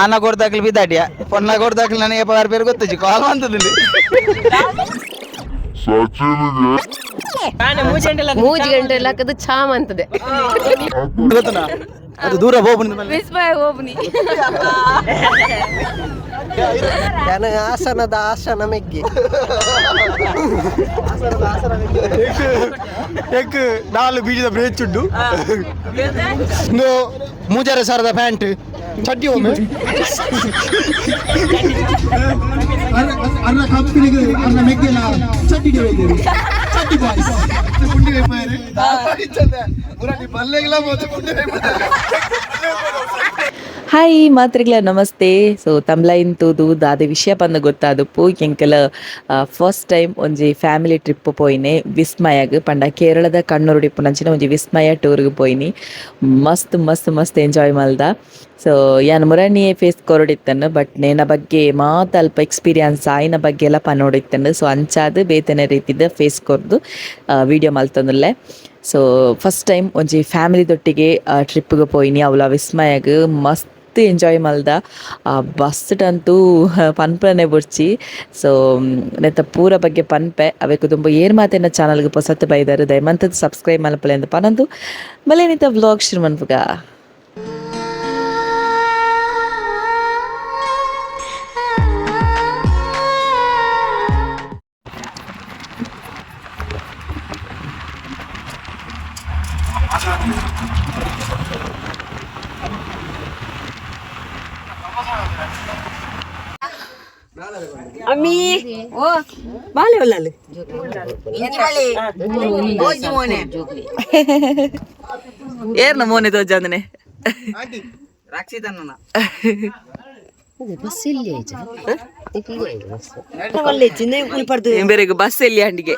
ಆನ ಕೊಡ್ದಾಕ್ಲಿ ಬಿದ್ದಾಟಿಯ ಪೊನ್ನ ಕೊಡ್ದಾಕ್ಲಿ ನನಗೆ ಪಗಾರ ಬೇರೆ ಗೊತ್ತುಜಿ ಕಾಲ್ ಅಂತದಲ್ಲಿ. ಮೂಜಿ ಗಂಟೆ ಲಕ್ಕದು ಛಾಮ್ ಅಂತದೆ. ಗೊತ್ತನಾ ಅದು ದೂರ ಹೋಗ್ಬಂದ ಮೇಲೆ. ವಿಸ್ಮಯ ಹೋಗ್ನಿ. ನನಗೆ ಹಾಸನದ ಹಾಸನ ಮೆಗ್ಗಿ. ಎಕ್ ನಾಲ್ ಬೀಜದ ಬ್ರೇಚ್ ಉಂಟು. ಮೂಜಾರೆ ಸಾವಿರದ ಪ್ಯಾಂಟ್ ಚಡ್ಡಿ ಒಮ್ಮೆ. ಅರ್ನ ಕಂಪನಿಗೆ ಅರ್ನ ಮೆಗ್ಗೆಲ ಚಡ್ಡಿ ಚಡ್ಡಿ ಬಾಯ್ಸ್. ಹಾಯ್ ಮಾತ್ರೆಗಳ ನಮಸ್ತೆ. ಸೊ ತಮ್ಲೈನ್ ತೂದು ದಾದೆ ವಿಷಯ ಪಂದ ಗೊತ್ತಾದಪ್ಪು. ಎಂಕಲ ಫಸ್ಟ್ ಟೈಮ್ ಒಂಜಿ ಫ್ಯಾಮಿಲಿ ಟ್ರಿಪ್ ಪೋಯಿನೆ ವಿಸ್ಮಯಗ್. ಪಂಡ ಕೇರಳದ ಕಣ್ಣೂರು ಇಪ್ಪುನಂಚಿನ ಒಂಜಿ ವಿಸ್ಮಯ ಟೂರ್ಗ್ ಪೋಯಿನಿ. ಮಸ್ತ್ ಮಸ್ತ್ ಮಸ್ತ್ ಎಂಜಾಯ್ ಮಲ್ದ. ಸೊ ಯಾನ್ ಮುರಣಿಯೇ ಫೇಸ್ ಕೊರಡಿತ್ತನ್ನು, ಬಟ್ ನೇನ ಬಗ್ಗೆ ಮಾತ ಅಲ್ಪ ಎಕ್ಸ್ಪೀರಿಯನ್ಸ್ ಆಯ್ನ ಬಗ್ಗೆ ಎಲ್ಲ ಪನೋಡಿತ್ತನ್ನು. ಸೊ ಅಂಚಾದ್ ಬೇತನೆ ರೀತಿದ ಫೇಸ್ ಕೊರ್ದು ವಿಡಿಯೋ ಮಲ್ತೊಂದುಲ್ಲೆ. So first time ಒಂಜಿ ಫ್ಯಾಮಿಲಿ ದೊಟ್ಟಿಗೆ ಟ್ರಿಪ್ಗೆ ಪೋಯಿನಿ ಅವಲ ವಿಸ್ಮಯಗ್. ಮಸ್ತ್ ಎಂಜಾಯ್ ಮಲ್ದ. ಬಸ್ ಅಂತೂ ಪನ್ಪನೆ ಬೊಡ್ಚಿ. ಸೊ ನೆತ್ತ ಪೂರ ಬಗ್ಗೆ ಪನ್ಪೆ. ಅವೆಕ್ ದುಂಬು ಏರ್ ಮಾತೆನ್ನ ಚಾನಲ್ಗೆ ಪೊಸತ್ ಬೈದಾರು, ದಯಮಂತದ ಸಬ್ಸ್ಕ್ರೈಬ್ ಮಲ್ಪಲೆ ಅಂತ ಪನಂದು ಬಲೆ ನಿತ ವ್ಲಾಗ್ ಶುರು ಮನ್ಪುಗ. ಅಮ್ಮಿ ಓ ಬಾಲೆ ಒಲ್ಲಲ್ಲಿ. ಏರ್ನ ಮೋನೆ ತೋಜಾಂದನೆ. ಬಸ್ ಇಲ್ಲಿ. ಬೇರೆಗ್ ಬಸ್ ಎಲ್ಲಿ ಅಂಡಿಗೆ.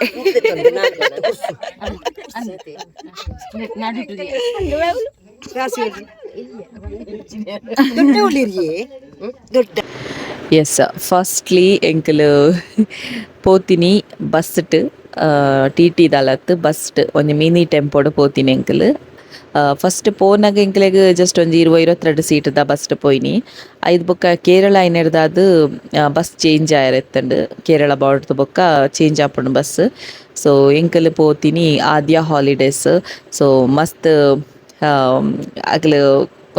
ಎಸ್, ಫಸ್ಟ್ಲಿ ಎಂಕಲ್ ಪೋತಿನಿ ಬಸ್ಟ್, ಟಿ ಟಿ ದಾಲತ್ ಬಸ್ಟ್ ಒಂಜಿ ಮಿನಿ ಟೆಂಪೋಡು ಪೋತಿನಿ ಎಂಕಲ್. ಫಸ್ಟ್ ಪೋನಾಗ ಎಂಕ್ಲೆಗ್ ಜಸ್ಟ್ ಒಂಜಿ 20 22 ಸೀಟ್ದ ಬಸ್ಟ್ ಪೋಯಿನಿ. ಐದು ಬೊಕ್ಕ ಕೇರಳ ಐನೆರ್ದಾದ್ ಬಸ್ ಚೇಂಜ್ ಆಯರೆತ್ತಂಡು. ಕೇರಳ ಬಾರ್ಡರ್ ಬೊಕ್ಕ ಚೇಂಜ್ ಆಪುಂಡು ಬಸ್. ಸೊ ಎಂಕಲ್ ಪೋತಿನಿ ಆದ್ಯ ಹಾಲಿಡೇಸ್. ಸೊ ಮಸ್ತ್ ಅಕ್ಲು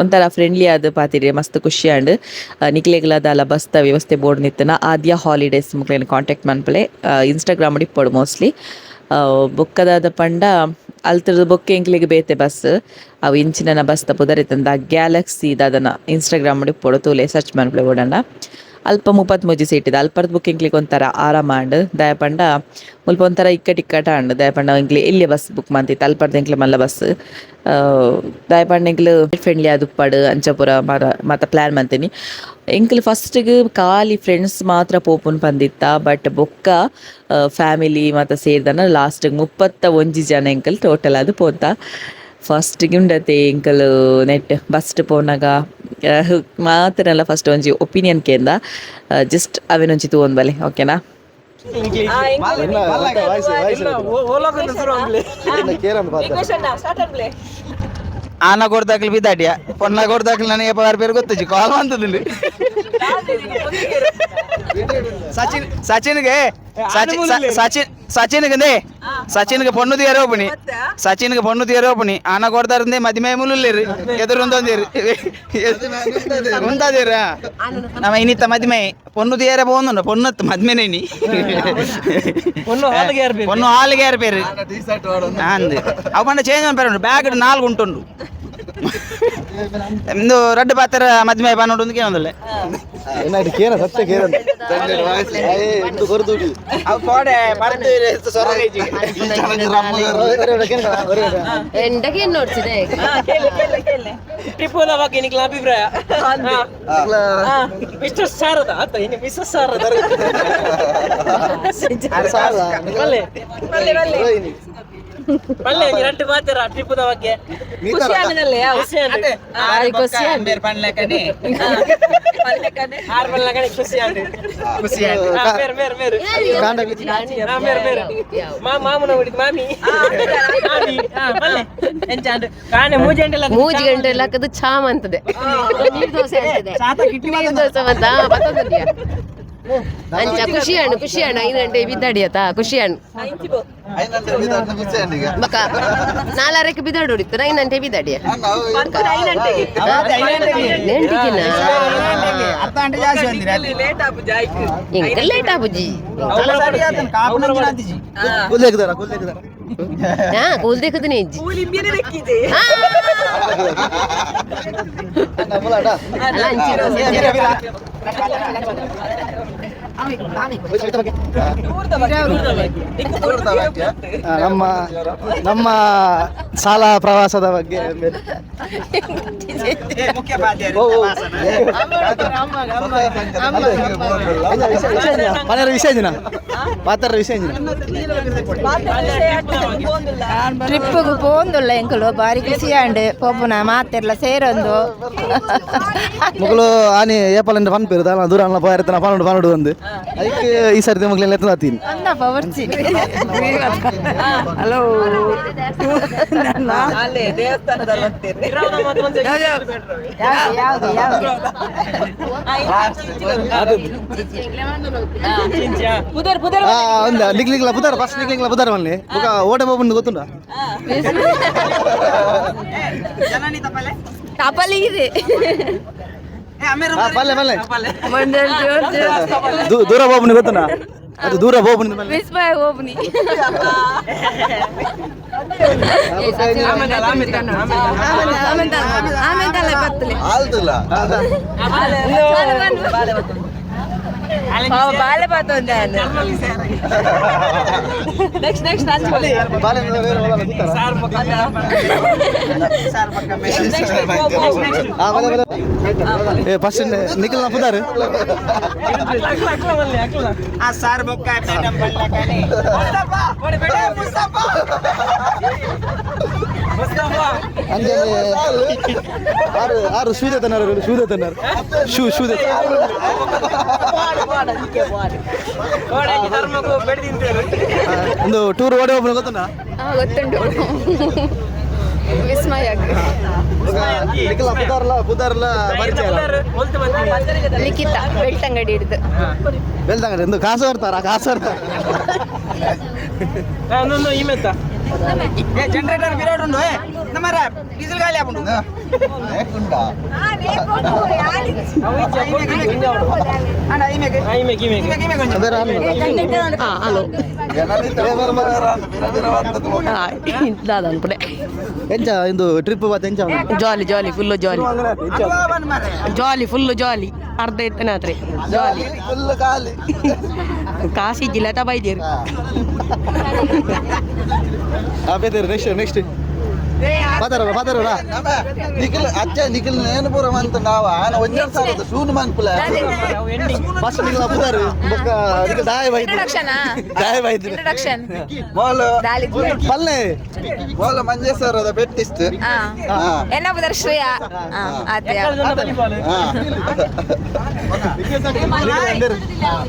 ಒಂಥರ ಫ್ರೆಂಡ್ಲಿ ಆದ್ ಪಾತಿರಿ, ಮಸ್ತ್ ಖುಷಿ ಆಂಡ್. ನಿಕ್ಲೆಗ್ಲ ದಾಲ ಬಸ್ತ ವ್ಯವಸ್ಥೆ ಬೋರ್ಡ್ ನಿತ್ತನ ಆದ್ಯ ಹಾಲಿಡೇಸ್ ಮುಕ್ಲೆನ್ ಕಾಂಟ್ಯಾಕ್ಟ್ ಮನ್ಪಲೆ. ಇನ್ಸ್ಟಾಗ್ರಾಮ್ ಇಪ್ಪೊಡು ಮೋಸ್ಟ್ಲಿ. ಬೊಕ್ಕದಾದ ಪಂಡ ಅಲ್ತದ ಬೊಕ್ಕ ಎಂಕ್ಲೆಗ್ ಬೇತೆ ಬಸ್. ಅವು ಇಂಚಿನ ಬಸ್ ಪುದರಿತ್ತಂದ ಗ್ಯಾಲಕ್ಸಿ ದಾದನ ಇನ್ಸ್ಟಾಗ್ರಾಮ್ ಇಪ್ಪೊಡು, ತೂಲೆ, ಸರ್ಚ್ ಮನ್ಪಲೆ ಬೋಡಂಡ. ಅಲ್ಪ 33 ಸೀಟ್ ಇದೆ. ಅಲ್ಪರ್ದ್ ಬೊಕ್ಕ ಎಂಕ್ಲೆಗ್ ಒಂಥರ ಆರಾಮ ಆಂಡ್. ದಾಯ ಪಂಡ ಮುಲ್ಪ ಒಂಥರ ಇಕ್ಕಟ್ ಇಕ್ಕಟ ಆಂಡ್. ದಾಯ ಪಂಡ ಎಂಕ್ಲೆ ಎಲ್ಯ ಬಸ್ ಬುಕ್ ಮಂತಿತ್ತು, ಅಲ್ಪರ್ದ್ ಎಂಕ್ಲೆ ಮಲ್ಲ ಬಸ್. ದಾಯ ಪಂಡ ಎಂಕ್ಲು ಫ್ರೆಂಡ್ಲಿ ಆದ್ ಉಪ್ಪಡ್ ಅಂಚ ಪೂರ ಮಾರ ಮಾತ ಪ್ಲಾನ್ ಮಂತೀನಿ. ಎಂಕ್ಲು ಫಸ್ಟ್ಗ್ ಖಾಲಿ ಫ್ರೆಂಡ್ಸ್ ಮಾತ್ರ ಪೋಪುನ್ ಪಂದಿತ್ತ. ಬಟ್ ಬೊಕ್ಕ ಫ್ಯಾಮಿಲಿ ಮಾತ ಸೇರ್ದನ ಲಾಸ್ಟ್ 31 ಜನ ಎಂಕಲ್ ಟೋಟಲ್ ಅದು ಪೋತ. ಫಸ್ಟ್ ಉಂಡತೆ ಎಂಕಲ್ ನೆಟ್ ಬಸ್ಟ್ ಪೋನಾಗ ಮಾತನೆಲ್ಲ ಫಸ್ಟ್ ಒಂಜಿ ಒಪಿನಿಯನ್ ಕೇಂದ. ಜಸ್ಟ್ ಅವೇನೊಂಜಿ ತೂವೊಂದು ಬಲೆ, ಓಕೆನಾ? ಆನ ಕೊಡ್ದಾಕ್ಲಿ ಬಿದ್ದಾಟಿಯ ಪೊನ್ನ ಕೊಡ್ದಾಕ್ಲಿ ನನಗೆ ಪಗಾರ ಬೇರೆ ಗೊತ್ತುಜಿ ಕಾಲ್ ಅಂತದಲ್ಲಿ. ಸಚಿನ್ ಸಚಿನ್ಗೆ ಸಚಿನ್ ಸಚಿನ್ ಸಚಿನ್ಗೆ ಸಚಿನ್ಗೆ ಪೊಣ್ಣು తీಯರೋ ಪುಣಿ, ಸಚಿನ್ಗೆ ಪೊಣ್ಣು తీಯರೋ ಪುಣಿ. ಆನ ಕೊಡ್ತಾರಂದೆ ಮದಿಮೆ ಮುಲ್ಲುಲ್ಲೇರಿ ಎದುರು ಒಂದೊಂದೇರಿ ಉಂತಾದೇರ. ನಮ್ಮ ಇನ್ನಿತ್ತ ಮದಿಮೆ ಪೊಣ್ಣು తీಯರೆ ಪೋಂದುಂಡು. ಪೊಣ್ಣತ್ತು ಮದ್ಮೆನೆ ನೀ ಪೊಣ್ಣು ಹಾಲಿಗೆ ಯಾರು ಪೇರು ಅಂದ್ ಅವು ಪಂಡ ಚೇಂಜ್ ಪೇರು ಬ್ಯಾಗ್ ನಾಲ್ಕು ಉಂಟುಂಡು. ಇಂದು ರಡ್ಡು ಪಾತ್ರ ಮದ್ಮೆ ಪನ್ನೊಂದು ಕೇಳೊಂದಲ್ಲ. ಏನಾಯ್ತು ಕೇರ ಸತ್ಯ ಕೇರ. ಅವು ಕೋಡೆ ಪರ್ದು ಸೊರ. ಎಂಡಗೆ ನೋಡ್ಸಿದೆ. ಟ್ರಿಪ್ ಬಗ್ಗೆ ನಿಕ್ಲ ಅಭಿಪ್ರಾಯ ಮಿಸ್ಟರ್ ಶಾರದಾ ಆತ ಇನ್ನು ಮಿಸಸ್ ಶಾರದಾ. ಬಲ್ಲೆ ಬಲ್ಲೆ ಬಲ್ಲೆ. ಪಲ್ಲೆ ರಟ್ಟು ಮಾತಾರ ಟ್ರಿಪ್ಪುದ ಬಗ್ಗೆ. ಖುಷಿ ಖುಷಿ ಆಂಡ್. ಆರು ಪಲ್ಲೆ ಖುಷಿ ಆಂಡ್. ಖುಷಿ ಆಂಡ್. ಬೇರೆ ಬೇರೆ ಬೇರೆ ಬೇರೆ ಬೇರೆ ಮಾ ಮಾಮನ ಹುಡುಗಿ ಮಾಮಿ ಮಾಮಿ ಪಲ್ಲೆ ಎಂಚಾಂಡ್ ಕಾಣೆ ಮೂಜೆ ಗಂಟೆ. ಮೂಜಿ ಗಂಟೆ ಲಕ್ಕದು ಛಾ ಅಂತದೆ, ನೀರ್ ದೋಸೆ ಅಂತದೆ, ನೀರ್ ದೋಸೆ ಮಂತ ಬತ್ತದಿಯ ಅಂಚ. ಖುಷಿ ಹಣ್ಣು, ಖುಷಿ ಹಣ್ಣು. 5 ಗಂಟೆ ಬಿದ್ದಾಡಿಯತಾ, ಖುಷಿ ಹಣ್ಣು. ಬಕ್ಕ ನಾಲ್ಕಕ್ಕೆ ಬಿದ್ದಾಡು ಹೊಡಿತು, 5 ಗಂಟೆ ಬಿದ್ದಾಡಿಯ ನೆಂಟಿಗಿನ. ಅರ್ಧ ಗಂಟೆ ಜಾಸ್ತಿ ಬಂದಿರ. ಎಂಕ ಲೇಟ್ ಆಪುಜಿ. ಕುಲ್ಲೇಕದಾರ ಕುಲ್ಲೇಕದಾರ. ಹಾ, ಕೂಲ್ ದೇಕದನೆ ಇಜ್ಜಿ. ಅಲ್ಲ, ಅಂಚಿ. ನಮ್ಮ ನಮ್ಮ ಶಾಲಾ ಪ್ರವಾಸದ ಬಗ್ಗೆ. ಪನೆರ ವಿಷಯ ಜಿನ ಪಾತ್ರ ವಿಷಯ ಜಿನ. ಟ್ರಿಪ್ಪಿಗೆ ಪೋಂದುಲ್ಲ ಎಂಕುಲು, ಬಾರಿ ಖುಷಿ ಆಂಡ್ ಪೋಪುನ ಮಾತೆರ್ಲ ಸೇರೊಂದು. ಮೊಗಲು ಆನೆ ಏಪಲ್ ಫನ್ ಪೇರು ದಾಲ ದೂರ ಅಲ್ಲ ಪೋಯಿರ್ತನ ಪನ್ನೊಂಡು ಪನ್ನೊಂಡು ಒಂದು ಅದಕ್ಕೆ ಈ ಸರ್ತಿ ಮಗ್ಲೆಲ್ಲ ಎತ್ತನ ತೀನಿ. ಅಂದಪ್ಪ ಬರ್ಚಿ. ಹಲೋ. ಯಾವುದು ಯಾವುದು? ಪುದರ್ ಪುದರ್. ಒಂದು ನಿಕ್ಲಿಂಗ್ಲ ಬುದಾರ, ಫಸ್ಟ್ ನಿಕ್ಲಿಂಗ್ಲ ಬುದಾರ ಮಲ್ಲಿ ಬೊಕ ಓಟೆ ಬಾಬುಂದು ಗೊತ್ತುಂಡ. ತಪಲಿ ಇದೆ. ಪಲ್ಲೆ ಪಲ್ಲೆ. ದೂರ ಬಾಬುನಿ ಗೊತ್ತುಂಡ? ಅದು ದೂರ ಬಾಬುನಿ. ವಿಸ್ಮಯ ಓಪನಿ. ಆಮೇಲೆ ಬತ್ತಲೆ ಬಾಳೆ ಬಾತೊಂದೆ. ನೆಕ್ಸ್ಟ್ ನೆಕ್ಸ್ಟ್ ಏ ಫಸ್ಟ್ ನಿಖಿಲ್ ನಾ ಪುದಾರು. ಆ ಸಾರ್ ಬೊಕ್ಕ ಮೇಡಮ್ ಬಲ್ಲಕನೆ. ಅಂಜೆ ಆರು ಆರು ಶೂದೆ ತನ್ನಾರು, ಶೂದೆ ತನ್ನಾರು, ಶೂ ಶೂದೆ. ಒಂದು ಟೂರ್ ಓಡಿ ಒಬ್ಬನು ಗೊತ್ತುಂಡ? ಗೊತ್ತುಂಟು, ವಿಸ್ಮಯ. ನಿಖಿಲ್ ಪುದಾರ್ಲ ಪುದಾರ್ಲ ಪರಿಚಯ. ಲಿಖಿತ, ಬೆಳ್ತಂಗಡಿ ಹಿಡ್ದು. ಬೆಳ್ತಂಗಡಿ ಒಂದು ಕಾಸು ಬರ್ತಾರ, ಕಾಸು ಬರ್ತಾರ. ಜನರೇಟರ್ ಬಿರಾಡ್ ಉಂಡು ನಮ್ಮರ, ಡೀಸೆಲ್ ಖಾಲಿ ಆಪುಂಡು. ಅಣ್ಣ ಈಮೆಗೆ ಈಮೆಗೆ ಒಂಜಿ. ಹಲೋ. ದಾದ ಅನ್ಪಡೆ. ಎಂಚ ಇಂದು ಟ್ರಿಪ್ ಬಾತ್ ಎಂಚ? Jolly jolly, full jolly. Jolly, full jolly. ಅರ್ಧ ಇತ್ತನಾತ್ರೆ ಜಾಲಿ. ಕಾಸಿ ಜಿಲ್ಲಾ ಬೈದೇರು. ಬೇತೇರು. ನೆಕ್ಸ್ಟ್ ನೆಕ್ಸ್ಟ್ ಪಾತಾರ ಪಾತಾರ. ನಿಖಿಲ್ ಅಚ್ಚ ನಿಖಿಲ್ ನೇನು ಪೂರ ಮಂತ ನಾವ ಆನ ಒಂಜೆ ಸಾರದ ಸೂನು ಮನ್ಪುಲ. ಫಸ್ಟ್ ನಿಖಿಲ್ ಪುದಾರು ಬೊಕ್ಕ ನಿಖಿಲ್ ದಾಯ ಬೈದು ದಾಯ ಬೈದು. ಇಂಟ್ರೊಡಕ್ಷನ್. ಮೋಲ. ಪಲ್ಲೆ. ಮೋಲ ಮಂಜೇಶ್ವರದ ಬೆಟ್ಟಿಸ್ತು. ಎನ್ನ ಬದರ್ ಶ್ರೇಯಾ ಆತೆ.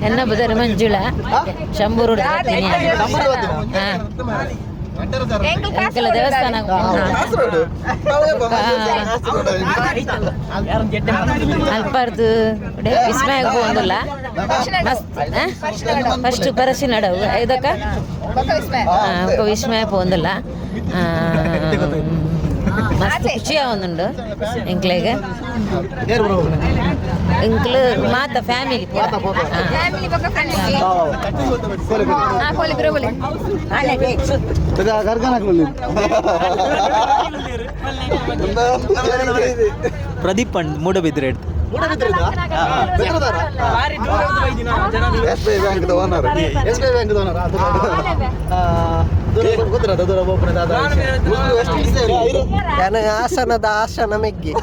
ಎನ್ನ ಬದರ್ ಮಂಜುಳ, ಶಂಬೂರು. ಎಂಕಲ ದೇವಸ್ಥಾನ. ಕಾಸರಗೋಡು ಅಲ್ಪರ್ದು ವಿಸ್ಮಯ ಪೋಂದುಲ್ಲ ಮಸ್ತ್. ಫಸ್ಟ್ ಪರಶಿ ನಡವು ಐದಕ್ಕ ఒక ವಿಸ್ಮಯ ಪೋಂದುಲ್ಲ, ಮಸ್ತ್ ಖುಷಿ ಆವೊಂದುಂಡು ಎಂಕ್ಲೆಗ್. ಎಂಕ್ಲು ಮಾತ ಫ್ಯಾಮಿಲಿ. ಫ್ಯಾಮಿಲಿ ಬೊಕ್ಕ ಫ್ರೆಂಡ್ಸ್. ಹಾ, ಕೋಲಿ ಬ್ರೋ ಕೋಲಿ. ಕರ್ಕನ. ಪ್ರದೀಪ್ ಅಂಡ್ Moodbidri. S B I bank owner. S B I bank ಗೊತ್ತಿರ ದೂರ ಒಬ್ಬನ ದಾದ. ಯಾನ ಹಾಸನದ ಹಾಸನ ಮೆಗ್ಗಿ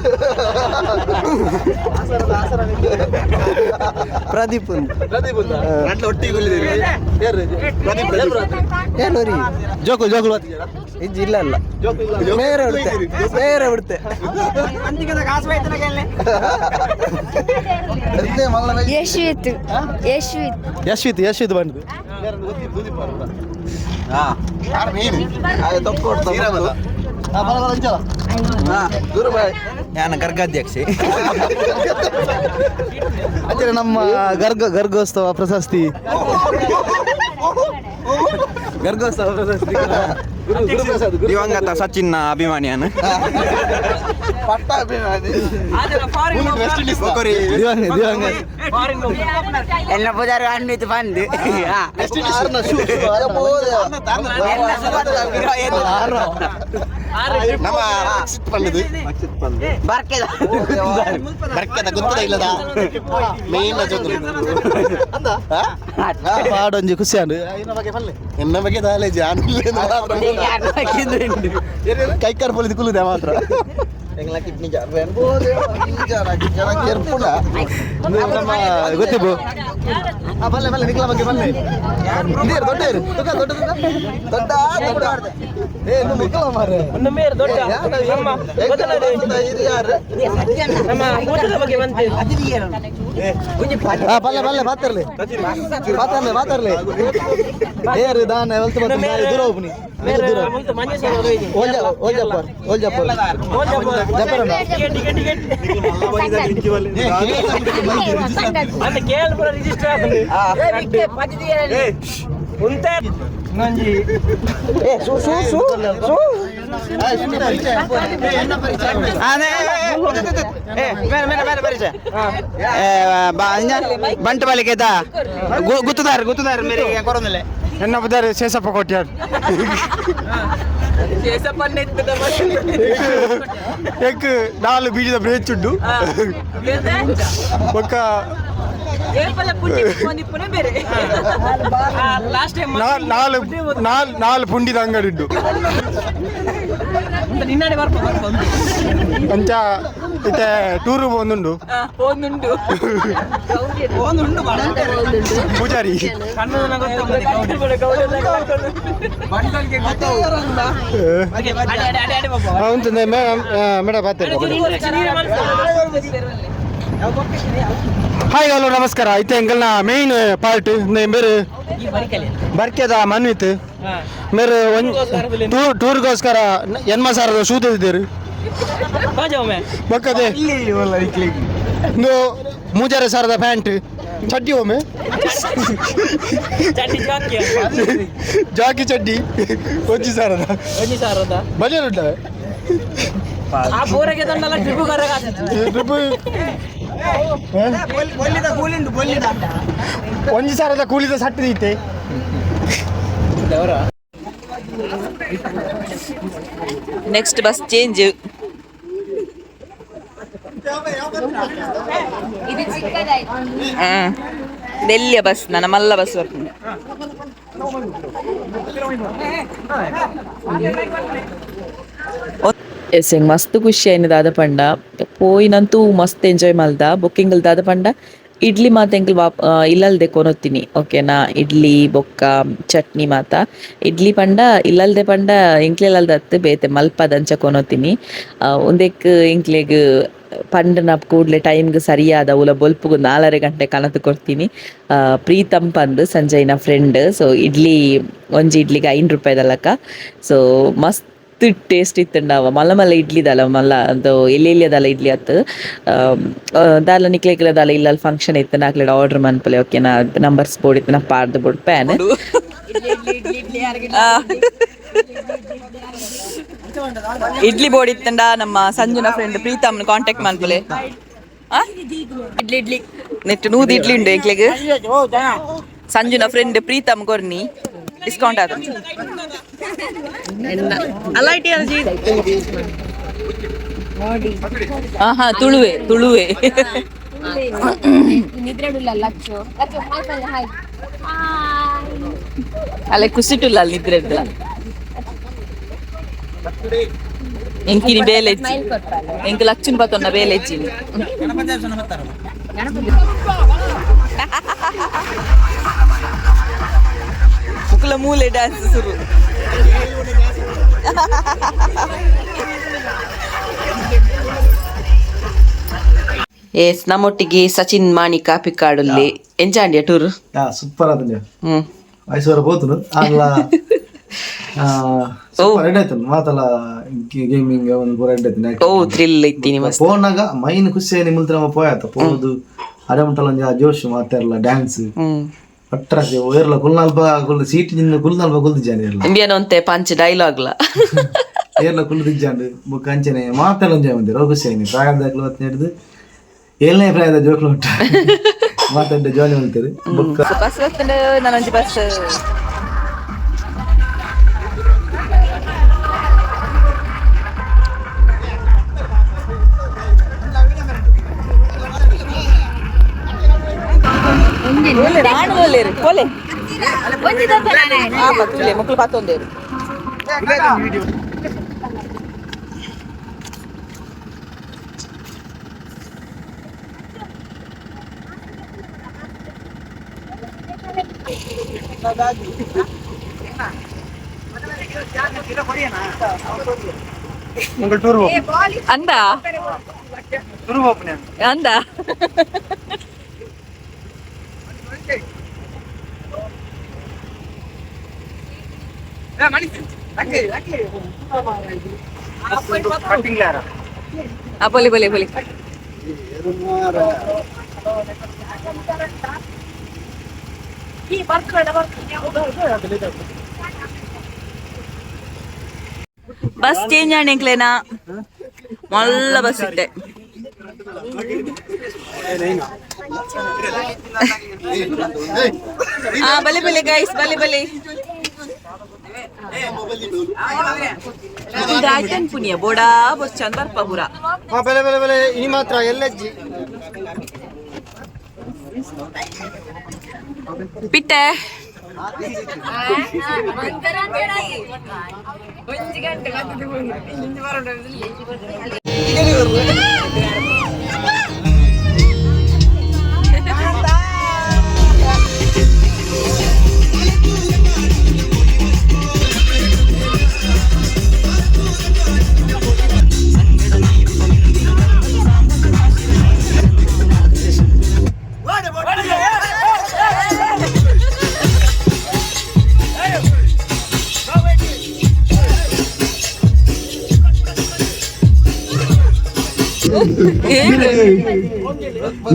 ಪ್ರದೀಪ್. ಪ್ರದೀಪ್ ಒಟ್ಟಿಗೆ ಪ್ರದೀಪ್. ಏನೂರಿ. ಜೋಕು ಜೋಕುಲು. ಇಲ್ಲ ಇಲ್ಲ ಬೇರೆ ಬಿಡ್ತೆ ಬೇರೆ ಬಿಡ್ತೆ. ಯಶ್ವಿತ್ ಯಶ್ವಿತ್. ಯಶ್ವಿತ್ ಯಶ್ವಿತ್ ಬಂದು. ನಾನು ಗರ್ಗಾಧ್ಯಕ್ಷೆ. ಅಂಚನೆ ನಮ್ಮ ಗರ್ಗ ಗರ್ಗೋತ್ಸವ ಪ್ರಶಸ್ತಿ, ಗರ್ಗೋತ್ಸವ ಪ್ರಶಸ್ತಿ ಗುರುಪ್ರಸಾದ್. ದಿವಂಗತ ಸಚಿನ್ ಅಭಿಮಾನಿಯಾನ. ಪಟ್ಟ ಅಭಿಮಾನಿ. ದಿವಂಗ ದಿವಂಗತ ಎಲ್ಲ ಪೂಜಾರಿ ಅನ್ವಿತ್ ಬಂದು. ನಮ್ಮ ಪಂಡದು ಬರ್ಕೆದ ಬರ್ಕೆದ ಗೊತ್ತದ ಇಲ್ಲದ ಮೇನ್ ಜೊತೆ. ಪಾಡೊಂಜಿ ಖುಷಿ ಆಂಡ್. ಎನ್ನ ಬಗ್ಗೆ ದಾಲೆ ಜಾನು ಕೈಕಾರ್ ಪೊಲಿದು ಕುಲ್ಲುದೆ ಮಾತ್ರ. ಕಿಡ್ನಿ ಜಾರ್. ನಮ್ಮ ಗೊತ್ತಿಬ್ಬು ಬಲ್ಲೆ ಬಲ್ಲೆ ನಿಕ್ಲ ಬಗ್ಗೆ ಬಲ್ಲೆ ಇದೇರು ದೊಡ್ಡ ಏರು ತುಕ ದೊಡ್ಡ ದೊಡ್ಡ ದೊಡ್ಡ. ಏ ಇನ್ನು ಮುಕ್ಕಲ ಮಾರ್ರೆ. ಒಂದು ಮೇರ್ ದೊಡ್ಡ ನಮ್ಮ ಯಾರು? ನಮ್ಮ ಊಟದ ಬಗ್ಗೆ ಬಂತು. ಹಾ ಬಲ್ಲೆ ಬಲ್ಲೆ ಮಾತಾಡ್ಲಿ ಮಾತಾಡ್ಲಿ ಮಾತಾಡ್ಲಿ. ಏರು ದಾನ ಒಲ್ತು ಬತ್ತು ದೂರ ಹೋಗ್ನಿ. ದೂರ ಓಲ್ಜ ಓಲ್ಜಪ್ಪರ್ ಓಲ್ಜಪ್ಪರ್ ಜಪ್ಪರ್. ಟಿಕೆಟ್ ಟಿಕೆಟ್ ಅಂತ ಕೇಳ್ ಪೂರ ರಿಜಿಸ್ಟರ್ ಆಗುಂಡು ಉಂತೆ ನಂಜಿ. ಪರಿಚಯ ಬಂಟ ಬಾಲಿಕೇತ ಗುತ್ತುದಾರ ಗುತ್ತುದಾರ ಮೇರೆ ಕೊರೊಂದಿಲ್ಲ. ಎನ್ನ ಬುದಾರೆ ಶೇಷಪ್ಪ ಕೊಟ್ಯಾರ್. ಎಕ್ ನಾಲ್ ಬೀಜದ ಬ್ರೇಚ್ ಉಂಡು ಬೊಕ್ಕ ಲಾಸ್ಟ್ ಟೈಮ್ ನಾಲ್ ನಾಲ್ ನಾಲ್ ಪುಂಡಿದ ಅಂಗಡಿ ಉಂಡು. ನಿನ್ನಡೆ ಬರ್ಪ ಬರ್ಪ. ಅಂಚ ಇತ್ತೆ ಟೂರು ಒಂದುಂಡು. ಒಂದುಂಡು. ಪೂಜಾರಿ. ಉಂಟು ಮೇಡಮ್. ಹಾಯ್ ಹಲೋ ನಮಸ್ಕಾರ. ಐತೆ ಎಂಕಲ್ನ ಮೇನ್ ಪಾರ್ಟ್ ಬೇರೆ ಬರ್ಕೆದ ಮನ್ವಿತ್ ಮೇರೆ ಒಂಜ್ ಟೂರ್ ಟೂರ್ಗೋಸ್ಕರ ಎನ್ಮ ಸಾರದ ಶೂ ತೆಗೆದಿದ್ದೀರಿ ಬೊಕ್ಕದೆ ಇಂದು ಮೂಜರೆ ಸಾರದ ಪ್ಯಾಂಟ್ ಚಡ್ಡಿ ಒಮ್ಮೆ ಜಾಕಿ ಚಡ್ಡಿ ಒಂಜಿ ಸಾರದ ಬಜಾರ್ ಉಂಟವೆ. ಆ ಬೋರಗೆ ದಂಡಲ ಟ್ರಿಪ್. ಟ್ರಿಪ್ ಒಂಜಿ ಸಾರದ ಕೂಲಿದ ಸಟ್ಟು ಐತೆ. Next bus change. ಡೆಲ್ಲಿಯ bus ನನ್ನ ಮಲ್ಲ ಬಸ್ ಬರ್ಪುಂಡು. ಎಸ್ ಎಂಕ್ ಮಸ್ತ್ ಖುಷಿ ಆಯ್ನ ದಾದ ಪಂಡ ಪೋಯಿನಂತೂ ಮಸ್ತ್ ಎಂಜಾಯ್ ಮಲ್ದ. ಬುಕ್ಕಿಂಗ್ ದಾದ ಪಂಡ ಇಡ್ಲಿ ಮಾತ ಎಂಕಲ್ ವಾಪ್ ಇಲ್ಲಲ್ದೆ ಕೊನೊತ್ತಿನಿ ಓಕೆನಾ. ಇಡ್ಲಿ ಬೊಕ್ಕ ಚಟ್ನಿ ಮಾತ. ಇಡ್ಲಿ ಪಂಡ ಇಲ್ಲಲ್ದೆ ಪಂಡ ಎಂಕ್ಲೆಲ್ಲಲ್ದ ಅತ್ತು ಬೇತೆ ಮಲ್ಪದಂಚ ಕೊನೊತ್ತಿನಿ. ಉಂದೆಕ್ ಎಂಕ್ಲೆಗ್ ಪಂಡನ ಕೂಡ್ಲೆ ಟೈಮ್ಗೆ ಸರಿಯಾದ ಉಲ ಬೊಲ್ಪುಗು 4.5 ಗಂಟೆ ಕನತು ಕೊಡ್ತೀನಿ. ಪ್ರೀತಮ್ ಪಂದ್ ಸಂಜಯ್ನ ಫ್ರೆಂಡ್. ಸೊ ಇಡ್ಲಿ ಒಂಜಿ ಇಡ್ಲಿಗೆ 5 ರೂಪಾಯಿದಲಕ. ಸೊ ಮಸ್ತ್ ಟೇಸ್ಟ್ ಇತ್ತುಂಡವ ಮಲ್ಲ ಮಲ್ಲ ಇಡ್ಲಿ ದಾಲ ಮಲ್ಲ ಅದು ಎಲ್ಲಿ ಎಲ್ಲಿಯದಲ್ಲ ಇಡ್ಲಿ ಅತ್ತು ದಾಲ ನಿಕ್ಲೆಗ್ಲ ದಾಲ ಇಲ್ಲ ಫಂಕ್ಷನ್ ಇತ್ತು ನಾಕ್ಲೆಡ್ ಆರ್ಡರ್ ಮನ್ಪಲೆ ಓಕೆನಾ. ನಂಬರ್ಸ್ ಬೋರ್ಡ್ ಇತ್ತು ನಾ ಪಾಡ್ದು ಬೋರ್ಡ್ ಪ್ಯಾನ್. ಇಡ್ಲಿ ಬೋರ್ಡ್ ಇತ್ತಂಡ ನಮ್ಮ ಸಂಜುನ ಫ್ರೆಂಡ್ ಪ್ರೀತಮ್ನ ಕಾಂಟ್ಯಾಕ್ಟ್ ಮನ್ಪಲೆ. ಇಡ್ಲಿ ಇಡ್ಲಿ ನೆಟ್ ನೂದು ಇಡ್ಲಿ ಉಂಡು ಎಂಕ್ಲೆಗ್. ಸಂಜುನ ಫ್ರೆಂಡ್ ಪ್ರೀತಮ್ ಕೊರ್ನಿ ಡಿಸ್ಕೌಂಟ್ ಆದ. ಹಾ ತುಳುವೆ ತುಳುವೆ. ಅಲ್ಲ ಖುಷಿಟುಲ್ಲ ಅಲ್ಲಿ ನಿದ್ರೆ ಎಂಕಿನಿ ಬೇಲೆಜ್ಜಿ ಎಂಕ್ ಲಚ್ಚುನ್ ಬತ್ತೊನ್ನ ಬೇಲೆಜ್ಜಿನಿ. ಮುಕುಲ ಮೂಲೆ ಡ್ಯಾನ್ಸ್ ಸುರು. ಎಸ್, ನಮ್ಮೊಟ್ಟಿಗೆ ಸಚಿನ್ ಮಾಣಿ ಕಾಪಿ ಕಾಡುಲ್ಲಿ ಎಂಚಾಂಡಿಯ ಟೂರ್. ಸೂಪರ್ ಆತಂಜ. ಐಶ್ವರ್ಯ ಪೋತುನು ಅಲ್ಲ. ಸೂಪರ್ ಎಡ್ ಆಯ್ತು ಮಾತಲ್ಲ, ಗೇಮಿಂಗ್ ಒಂದು ಪೂರ ಎಡ್ ಆಯ್ತು. ಓ, ಥ್ರಿಲ್ ಇತ್ತೀನಿ ಮಸ್ತ್. ಪೋನಾಗ ಮೈನ್ ಖುಷಿ ನಿಮ್ಮಲ್ತ ನಮ್ಮ ಪೋಯಾತ ಪೋದು ಅರೆ ಮುಟ್ಟಲ ಒಂಜಿ ಆ ಜೋಶ್ ಮಾತಾರಲ್ಲ ಡ್ಯಾನ್ಸ್ ಪಟ್ರಾಸಿ ಏರ್ಲ ಕುಲ್ನಲ್ಪ ಕುಲ್ ಸೀಟ್ ನಿನ್ನ ಕುಲ್ನಲ್ಪ ಕುಲ್ದಿಜ್ಜಾನೆ ಏರ್ಲ. ಇಂಡಿಯನ್ ಒಂತೆ ಪಂಚ್ ಡೈಲಾಗ್ಲ. ಏರ್ಲ ಕುಲ್ದಿಜ್ಜಾಂಡ್ ಬೊಕ್ಕ ಅಂಚನೆ ಮಾತೆಲ್ಲ ಒಂಜಿ ಬಂದಿರ ಖುಷಿ ಆಯ್ನಿ. ಪ್ರಾಯದಾಕ್ಲು ಹೊತ್ತು ಹಿಡಿದು ಏಳನೇ ಪ್ರಾಯದ ಜೋಕ್ಲು ಉಂಟ ಮಾತಾಡ ಜಾಲಿ ಮಾಡ್ತಾರೆ ಬೊಕ್ಕ. Bus ಬರ್ತಂಡು ನಾನೊಂಜಿ bus. ಪೋಲೆ ಮಕ್ಕಳು ಪಾತೊಂದೇರು. ಅಂದ ಅಂದ ಪೊಲಿ ಪೊಲಿ ಪೊಲಿ. ಬಸ್ ಚೇಂಜ್ ಆಂಡ್ ಮಲ್ಲ ಬಸ್ ಇತ್ತೆ. ಬಲೆ ಬಲೆ ಗೈಸ್, ಬಲೆ ಬಲೆ. ದಾಟನ್ ಪುನಿಯ ಬೋಡಾ ಬಸ್ ಚಂದ ಬರ್ಪ ಪೂರ. ಬೆಲೆ ಬೆಲೆ ಬೆಲೆ ಇನಿ ಮಾತ್ರ ಎಲ್ಲಜ್ಜಿ. ಪಿಟ್ಟೆ.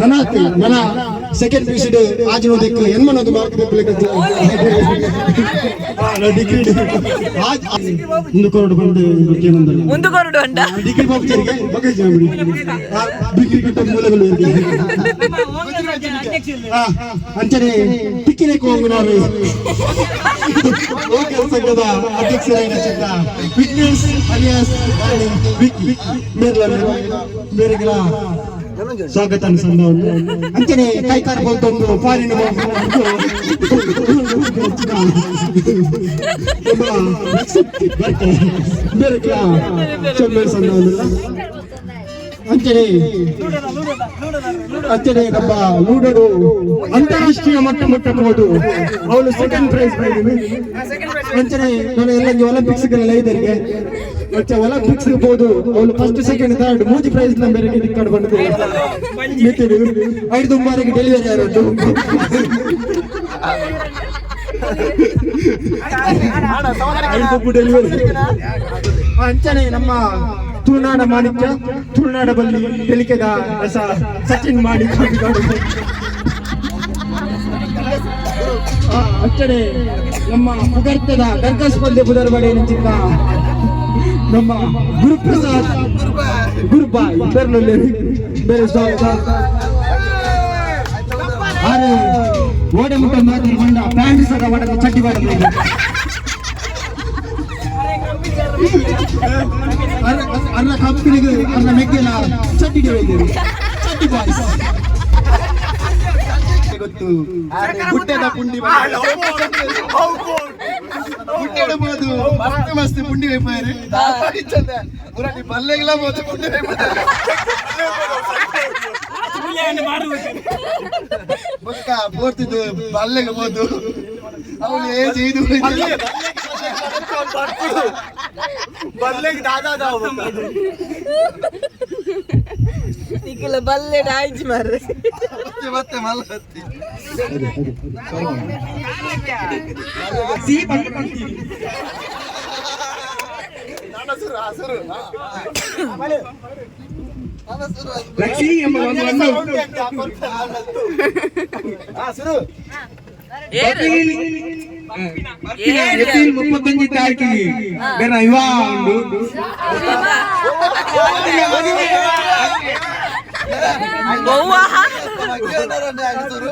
ನನ್ನ ನನ್ನ ಸೆಕೆಂಡ್ ಪಿ ಸಿ ಆಜಿನ ದಿಕ್ಕು ಎನ್ಮನೊಂದು ಮಾರ್ಕ್ ಡಿಗ್ರಿ ಮುಂದೆ ಕೊರಡು ಬಂದು. ಮುಂದೆ ಕೊರಡು ಅಂಡ. ಡಿಗ್ರಿ ಹೋಗ್ತಾರೆ ಬಗ್ಗೆ ಡಿಗ್ರಿ ಕಟ್ಟ ಮೂಲಗಳು ಅಂಚನೆ ಟಿಕ್ಕಿನೆ ಕೋಂಗುನಾರು ಸಂಘದ ಅಧ್ಯಕ್ಷರಾದ ಚಿಕ್ಕ ವಿಘ್ನೇಶ್ ಅಲಿಯಾಸ್ ವಿಕ್ಕಿ ಮೇರ್ಲ ಮೇರೆಗಳ ಸ್ವಾಗತ ಸಂದವನ್ನು ಅಂಚನೆ ಕೈಕಾರ ಬಂತೊಂದು ಫಾರಿನ್ ಬೇರೆ ಸಂದವನ್ನು ಅಂಚನೆ ಅಂಚನೆ ನಮ್ಮ ಲೂಡೋಡು ಅಂತಾರಾಷ್ಟ್ರೀಯ ಮಟ್ಟ ಮಟ್ಟಬಹುದು ಅವಳು ಸೆಕೆಂಡ್ ಪ್ರೈಸ್ ಪಡೆದಿವೆ. ಅಂಚನೆ ನಾನು ಎಲ್ಲ ಒಲಿಂಪಿಕ್ಸ್ ಗೆಲ್ಲ ಇದ್ದರಿಗೆ ಅಂಚೆ ಒಲಿಂಪಿಕ್ಸ್ ಇರ್ಬೋದು ಅವಳು ಫಸ್ಟ್ ಸೆಕೆಂಡ್ ಥರ್ಡ್ ಮೂಜಿ ಪ್ರೈಸ್ ನಮ್ಮ ಬೇರೆ ದಿಕ್ಕಾಡು ಬಂದಿದೆ. ಐದು ಮಾರಿಗೆ ಡೆಲಿವರಿ ಯಾರದ್ದು ಐದು ಡೆಲಿವರಿ. ಅಂಚನೆ ನಮ್ಮ ತುಳುನಾಡ ಮಾಣಿಕ್ಯ, ತುಳುನಾಡ ಬಲ್ಲಿ ತೆಲಿಕೆದ ರಸ ಸಚಿನ್ ಮಾಡಿ ಅಂಚನೆ ನಮ್ಮ ಪುಗರ್ತದ ದರ್ಗಾ ಸ್ಪಂದೆ ಬುಧರ್ಬಡೆ ಚಿಕ್ಕ ನಮ್ಮ ಗುರುಪ್ರಸಾದ್ ಗುರುಬಾಯ್ ಬೆರ್ಲಲ್ಲಿ ಬೇರೆ ಸ್ವಾಗತ. ಆರೆ ಓಡೆ ಮುಟ್ಟ ಮಾತ್ರ ಬಂಡ ಪ್ಯಾಂಟ್ ಸದ ಒಡಗ ಚಡ್ಡಿ ಬಾಡ ಅರ್ನ ಕಂಪನಿಗೆ ಅರ್ನ ಮೆಗ್ಗೆಲ ಚಡ್ಡಿ ಚಡ್ಡಿ ಬಾಯ್ಸ್ ಗೊತ್ತು ಗುಡ್ಡೆದ ಪುಂಡಿ ಗುಡ್ಡೆಡಬಹುದು ಮಸ್ತ್ ಮಸ್ತ್ ಪುಂಡಿ ವೈಪಾಯರು ಪುರಾಣಿ ಬಲ್ಲೆಗೆಲ್ಲ ಹೋದ ಪುಂಡಿ ಬೊಕ್ಕ ಪೋರ್ತಿದ್ದು ಬಲ್ಲೆಗೆ ಹೋದು ಅವನು ಏಜ್ ಇದು. ಬಲ್ಲೆಗ್ ದಾದಾ ದಾವ. ನಿಖಿಲ ಬಲ್ಲೆ ಆಯ್ಜಿ ಮಾರ್ರೆ. ಮತ್ತೆ ಮತ್ತೆ ಮಲ್ಲ. ಸಿ. ಹಸುರು. ಲಕ್ಷ್ಮಿ ಎಂಬ ಒಂದು ಒಂದು ಹಸುರು. ಏಪ್ರಿಲ್ 31 ತಾರೀಕಿಗೆ ಬೇರೆ ವಿವಾಹ ಉಂಡು. ಹಸುರು.